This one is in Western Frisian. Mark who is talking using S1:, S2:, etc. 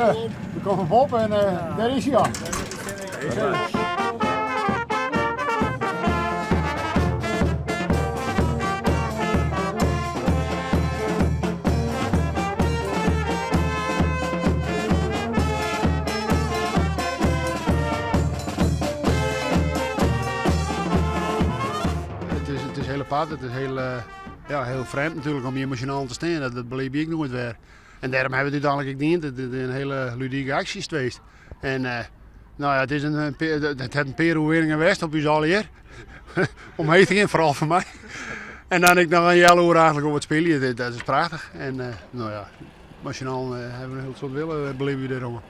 S1: We komme op en dêr is hy al. It is hiel apart, it is hiel, ja, hiel frjemd natuerlik om hjir mei syn allen te stean. Dat belibje ik noait wer. En dêrom hawwe we it úteinlik ek dien. It is in hiele ludike aksje west. En no ja, it is in, it hat in pear oerwinningen west op ús allegear. Omheech te gean, foaral foar my. En dan ek noch in healoere eigentlik op it spyljen. Dat is prachtich. En no ja, mei syn allen hawwe we in hiel soad wille belibje we dêrom.